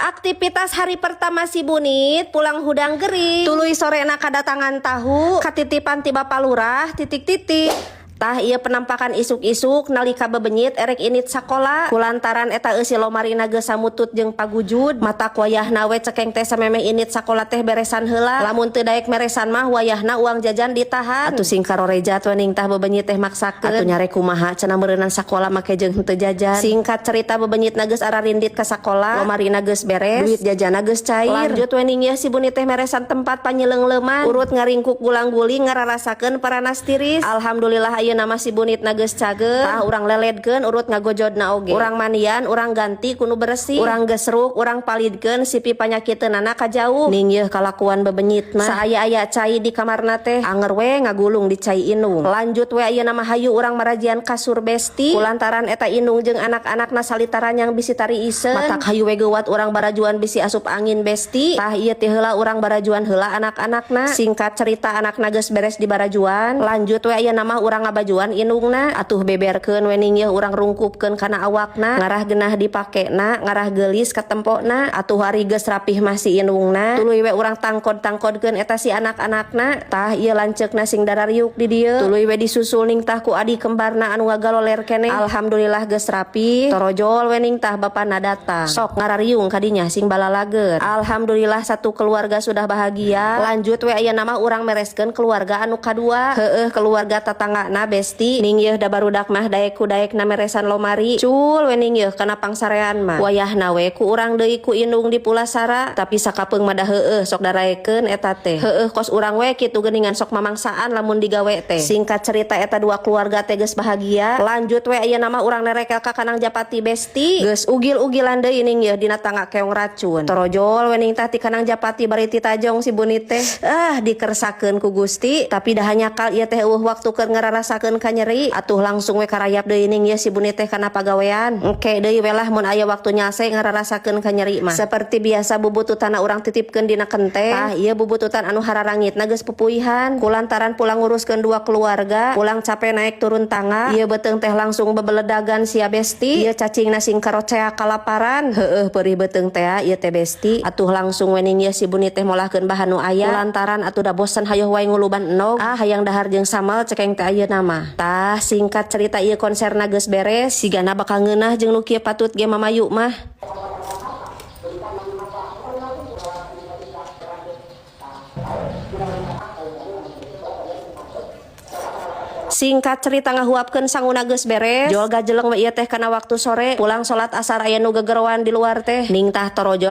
Aktivitas hari pertama si Bunit pulang hudang gering. Tuluy sorena kadatangan tahu, katitipan ti Bapak Lurah titik titik. Tah, ieu penampakan isuk-isuk nalika bebenyit erek init sakola. Kulantaran eta eusi lomarina geus samutut jeung pagujud, matak wayahna we cekeng teh samemeh init sakola teh beresan heula. Lamun teu daek meresan mah, wayahna uang jajan ditahan. Atuh sing karorejat we ning tah bebenyit teh maksakeun. Atuh nyarek kumaha cenah, meureunnan sakola make jeung henteu jajan. Singkat cerita, bebenyit geus ararindit ka sakola, lomarina geus beres, duit jajanna geus cair. Lanjut we ning ieu si Bunit teh meresan tempat panyileung-leuman, urut ngaringkuk gulang-guling ngararasakeun paranas tiris. Alhamdulillah, ayeuna mah si Bunit geus cager. Tah, urang leledkeun urut ngagojodna oge. Urang mandian, urang ganti ku nu beresih. Urang gesruk, urang palidkeun sipi panyakiteunana kajauh. Ning yeuh kalakuan bebenyit mah. Saaya-aya cai di kamarna teh anger we ngagulung di cai indung. Lanjut we, ayeuna mah hayu urang marajian kasur, besti. Kulantaran eta indung jeung anak-anakna salitaran yang bisi tariiseun. Matak hayu we geuwat urang barajuan bisi asup angin, besti. Tah, ieu teh heula urang barajuan heula anak-anakna. Singkat cerita, anakna geus beres di barajuan. Lanjut we, ayeuna mah urang ngabajuan indungna. Atuh beberkeun we ning yeuh, urang rungkupkeun kana awakna. Ngarah genah dipakena, ngarah geulis katempona. Atuh ari geus rapih mah si indungna. Tuluy we urang tangkod-tangkodkeun eta si anak-anakna. Tah, ieu lanceukna sing darariuk di dieu. Tuluy we disusul ning tah ku adi kembarna anu ngagaloler keneh. Alhamdulillah, geus rapi. Torojol we ning tah bapana datang. Sok ngarariung kadinya sing balalager. Alhamdulillah, satu keluarga sudah bahagia. Lanjut we, ayeuna mah urang mereskeun keluarga anu kadua. Heueuh, keluarga tatanggana, besti. Ning yeuh da barudak mah daek ku daek na meresan lomari. Cul we ning yeuh kana pangsarean mah. Wayahna we ku urang deui ku indung di pulasara, tapi sakapeung mah da heueuh sok daraekeun eta teh. Heueuh, kos urang we kitu geuningan, sok mamangsaan lamun digawe teh. Singkat cerita, eta dua keluarga teh geus bahagia. Lanjut we, ayeuna mah urang nerekel ka Kanang Japati, besti. Geus ugil-ugilan deui ning yeuh dina tangga keong racun. Torojol we ning tah ti Kanang Japati bari titajong si Bunit teh. Ah, dikersakeun ku Gusti, tapi dah nyakal ieu teh euweuh waktu keur ngararasakeun kanyeri. Atuh langsung we karayap deui ning ieu si Bunit teh kana pagawean. Engke deui we lah mun aya waktu nyase ngararasakeun kanyeri mah. Seperti biasa, bubututan urang titipkeun dina kenteng. Tah, ieu bubututan anu hararangitna geus pupuihan. Kulantaran pulang nguruskeun dua keluarga, pulang capek naik turun tangga, ieu beuteung teh langsung bebeledagan sia, besti. Ieu cacingna sing karocea kalaparan. Heueuh, perih beuteung teh ieu teh, besti. Atuh langsung we ning ieu si Bunit teh molahkeun bahan nu aya. Kulantaran atuh da bosen hayoh wae nguluban endog. Ah, hayang dahar jeung sambal cekeng teh ayeuna mah. Tah, singkat cerita ieu konserna geus beres, sigana bakal ngeunah jeung nu kieu patut ge mamayu mah. Singkat cerita, ngahuapkeun sanguna geus beres. Jol gajeleng we ieu teh kana waktu sore. Pulang salat asar aya nu gegeroan di luar teh. Ning tah torojo.